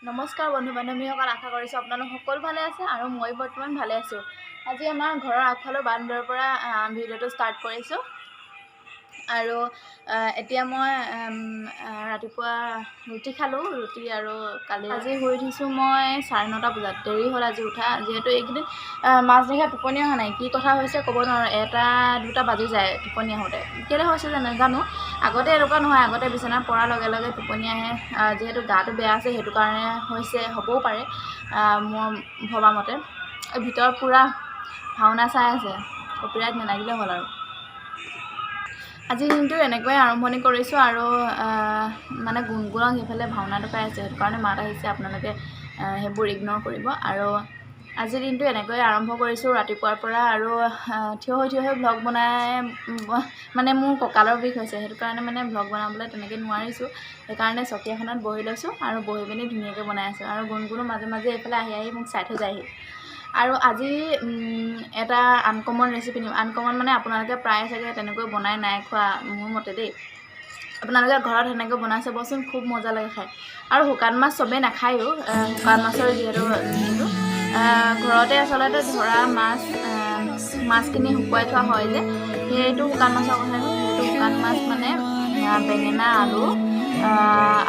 নমস্কাৰ বন্ধু বান্ধৱীসকল, আশা কৰিছোঁ আপোনালোক সকলো ভালে আছে আৰু মই বৰ্তমান ভালে আছোঁ। আজি আমাৰ ঘৰৰ আগফালৰ বান্দৰৰ পৰা ভিডিঅ'টো ষ্টাৰ্ট কৰিছোঁ। আৰু এতিয়া মই ৰাতিপুৱা ৰুটি খালোঁ, ৰুটি আৰু কালি আজি শুই উঠিছোঁ মই 9:30 বজাত। দেৰি হ'ল আজি উঠা, যিহেতু এইকেইদিন মাজনিশা টোপনি অহা নাই। কি কথা হৈছে ক'ব নোৱাৰোঁ, 1-2টা বাজি যায় টোপনি আহোঁতে। কেলৈ হৈছে যে নাজানো, আগতে এনেকুৱা নহয়, আগতে বিচনাত পৰাৰ লগে লগে টোপনি আহে। যিহেতু গাটো বেয়া আছে সেইটো কাৰণে হৈছে, হ'বও পাৰে মোৰ ভবা মতে। ভিতৰত পূৰা ভাওনা চাই আছে, কপিৰাইট নালাগিলে হ'ল। আৰু আজিৰ দিনটো এনেকৈয়ে আৰম্ভণি কৰিছোঁ। আৰু মানে গুণগুণক সেইফালে ভাওনা দেখুৱাই আছে, সেইটো কাৰণে মাত আহিছে, আপোনালোকে সেইবোৰ ইগন'ৰ কৰিব। আৰু আজিৰ দিনটো এনেকৈয়ে আৰম্ভ কৰিছোঁ ৰাতিপুৱাৰ পৰা। আৰু থিয় হৈ থিয় হৈ ভ্লগ বনাই মানে মোৰ কঁকালৰ বিষ হৈছে, সেইটো কাৰণে মানে ভ্লগ বনাবলৈ তেনেকৈ নোৱাৰিছোঁ। সেইকাৰণে চকী এখনত বহি লৈছোঁ আৰু বহি পিনি ধুনীয়াকৈ বনাই আছোঁ। আৰু গুণগুণো মাজে মাজে এইফালে আহি আহি মোক চাই থৈ যায়হি। আৰু আজি এটা আনকমন ৰেচিপি নিম। আনকমন মানে আপোনালোকে প্ৰায় চাগে তেনেকৈ বনাই নাই খোৱা মোৰ মতে দেই। আপোনালোকে ঘৰত সেনেকৈ বনাই চাবচোন, খুব মজা লাগে খাই। আৰু শুকান মাছ চবেই নাখায়ো, শুকান মাছৰ যিহেতু সেইটো ঘৰতে আচলতে ধৰা মাছ, মাছখিনি শুকুৱাই থোৱা হয় যে, সেইটো শুকান মাছৰ কথা কৈছোঁ। সেইটো শুকান মাছ মানে বেঙেনা, আলু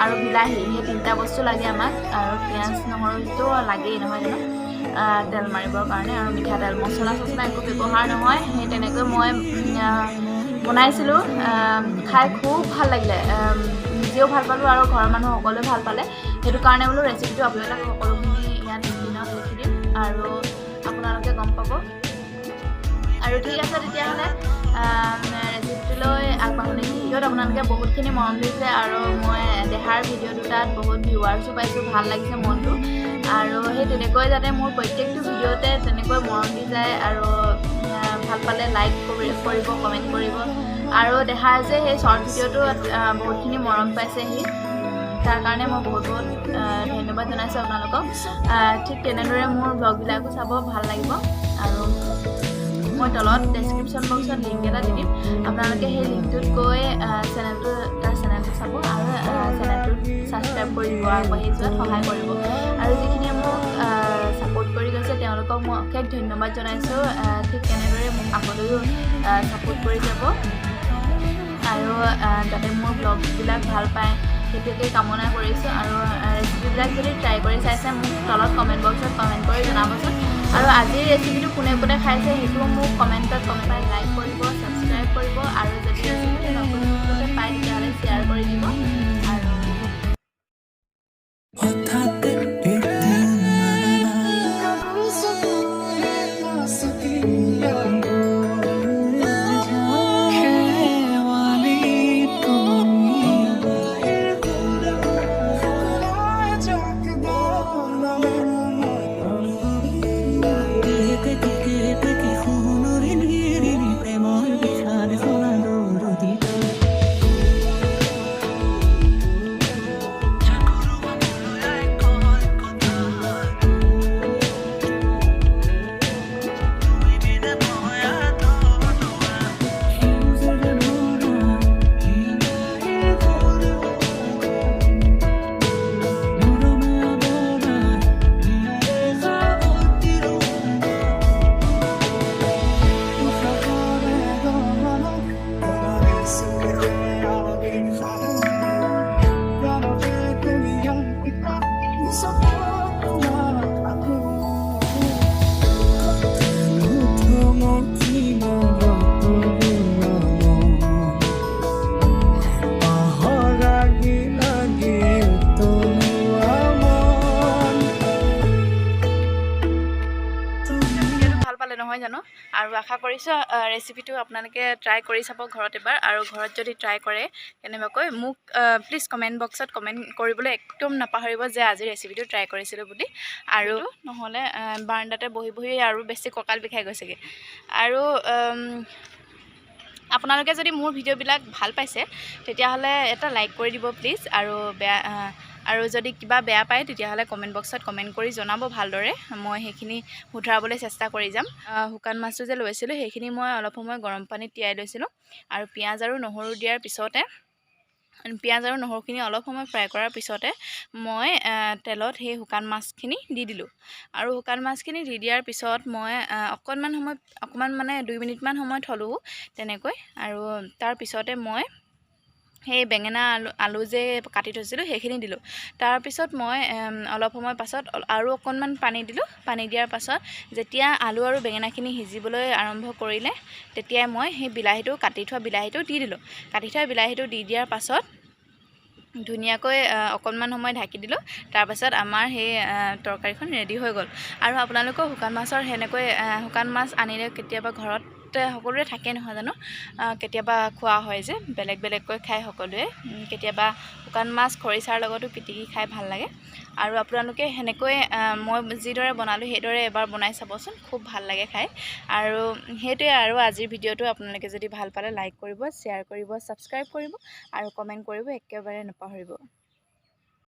আৰু বিলাহী, সেই তিনিটা বস্তু লাগে আমাক। আৰু পিঁয়াজ নহৰুটো লাগেই নহয় জানো তেল মাৰিবৰ কাৰণে। আৰু মিঠাতেল, মছলা চছলা একো ব্যৱহাৰ নহয়। সেই তেনেকৈ মই বনাইছিলোঁ, খাই খুব ভাল লাগিলে, নিজেও ভাল পালোঁ আৰু ঘৰৰ মানুহ সকলোৱে ভাল পালে। সেইটো কাৰণে বোলো ৰেচিপিটো আপোনালোক সকলোখিনি ইয়াত স্ক্ৰীণত লিখি দিম আৰু আপোনালোকে গম পাব। আৰু ঠিক আছে, তেতিয়াহ'লে ৰেচিপিটোলৈ আগবাঢ়ো নেকি? ভিডিঅ'ত আপোনালোকে বহুতখিনি মৰম দিছে আৰু মই দেহাৰ ভিডিঅ' দুটাত বহুত ভিউৱাৰ্ছো পাইছোঁ, ভাল লাগিছে মনটো। আৰু সেই তেনেকৈ যাতে মোৰ প্ৰত্যেকটো ভিডিঅ'তে তেনেকৈ মৰম দি যায় আৰু ভাল পালে লাইক কৰিব, কমেণ্ট কৰিব। আৰু দেহাৰ যে সেই শ্বৰ্ট ভিডিঅ'টোত বহুতখিনি মৰম পাইছে সি, তাৰ কাৰণে মই বহুত বহুত ধন্যবাদ জনাইছোঁ আপোনালোকক। ঠিক তেনেদৰে মোৰ ব্লগবিলাকো চাব, ভাল লাগিব। আৰু মই তলত ডেছক্ৰিপশ্যন বক্সত লিংক এটা দি দিম, আপোনালোকে সেই লিংকটোত গৈ চেনেলটো তাৰ চেনেলটো চাব আৰু চেনেলটোত ছাবস্ক্ৰাইব কৰি দিব, আগবাঢ়ি যোৱাত সহায় কৰিব। আৰু যিখিনিয়ে মোক ছাপোৰ্ট কৰি গৈছে তেওঁলোকক মই অশেষ ধন্যবাদ জনাইছোঁ। ঠিক তেনেদৰে মোক আগলৈও ছাপোৰ্ট কৰি যাব আৰু যাতে মোৰ ব্লগবিলাক ভাল পায় সেইটোকে কামনা কৰিছোঁ। আৰু ৰেচিপিবিলাক যদি ট্ৰাই কৰি চাইছে মোক তলত কমেণ্ট বক্সত কমেণ্ট কৰি জনাবচোন। আৰু আজিৰ ৰেচিপিটো কোনে কোনে খাইছে সেইটোও মোক কমেণ্টত কমেণ্ট পাই লাইক কৰিব, ছাবস্ক্ৰাইব কৰিব। আৰু যদি ৰেচিপিটো নতুনকৈ পায় তেতিয়াহ'লে শ্বেয়াৰ কৰি দিব। আৰু হঠাতে এদিন শেৱালি তুমি প্ৰেমৰ বিষাদ সলা দৰদী। ভিডিঅ'টো ভাল পালে নহয় জানো? আৰু আশা কৰিছোঁ ৰেচিপিটো আপোনালোকে ট্ৰাই কৰি চাব ঘৰত এবাৰ। আৰু ঘৰত যদি ট্ৰাই কৰে কেনেবাকৈ মোক প্লিজ কমেণ্ট বক্সত কমেণ্ট কৰিবলৈ একদম নাপাহৰিব যে আজি ৰেচিপিটো ট্ৰাই কৰিছিলোঁ বুলি। আৰু নহ'লে বাৰাণ্ডাতে বহি বহি আৰু বেছি কঁকাল বিষাই গৈছেগৈ। আৰু আপোনালোকে যদি মোৰ ভিডিঅ'বিলাক ভাল পাইছে তেতিয়াহ'লে এটা লাইক কৰি দিব প্লিজ। আৰু বেয়া আৰু যদি কিবা বেয়া পায় তেতিয়াহ'লে কমেণ্ট বক্সত কমেণ্ট কৰি জনাব ভালদৰে, মই সেইখিনি শুধৰাবলৈ চেষ্টা কৰি যাম। শুকান মাছটো যে লৈছিলোঁ সেইখিনি মই অলপ সময় গৰম পানীত তিয়াই লৈছিলোঁ আৰু পিঁয়াজ আৰু নহৰু দিয়াৰ পিছতে পিঁয়াজ আৰু নহৰুখিনি অলপ সময় ফ্ৰাই কৰাৰ পিছতে মই তেলত সেই শুকান মাছখিনি দি দিলোঁ। আৰু শুকান মাছখিনি দি দিয়াৰ পিছত মই অকণমান সময়, অকণমান মানে 2 মিনিটমান সময় থ'লোঁ তেনেকৈ। আৰু তাৰ পিছতে মই সেই বেঙেনা, আলু যে কাটি থৈছিলোঁ, সেইখিনি দিলোঁ। তাৰপিছত মই অলপ সময় পাছত আৰু অকণমান পানী দিলোঁ। পানী দিয়াৰ পাছত যেতিয়া আলু আৰু বেঙেনাখিনি সিজিবলৈ আৰম্ভ কৰিলে, তেতিয়াই মই সেই বিলাহীটো, কাটি থোৱা বিলাহীটো দি দিলোঁ। কাটি থোৱা বিলাহীটো দি দিয়াৰ পাছত ধুনীয়াকৈ অকণমান সময় ঢাকি দিলোঁ। তাৰপাছত আমাৰ সেই তৰকাৰীখন ৰেডি হৈ গ'ল। আৰু আপোনালোকেও শুকান মাছৰ সেনেকৈ, শুকান মাছ আনিলে কেতিয়াবা, ঘৰত সকলোৰে থাকে নহয় জানো, কেতিয়াবা খোৱা হয় যে বেলেগ বেলেগকৈ খায় সকলোৱে। কেতিয়াবা শুকান মাছ খৰিচাৰ লগতো পিটিকি খাই ভাল লাগে। আৰু আপোনালোকে সেনেকৈ মই যিদৰে বনালোঁ, সেইদৰে এবাৰ বনাই চাবচোন, খুব ভাল লাগে খাই। আৰু সেইটোৱে আৰু আজিৰ ভিডিঅ'টো। আপোনালোকে যদি ভাল পালে লাইক কৰিব, শ্বেয়াৰ কৰিব, ছাবস্ক্ৰাইব কৰিব আৰু কমেণ্ট কৰিব একেবাৰে নাপাহৰিব।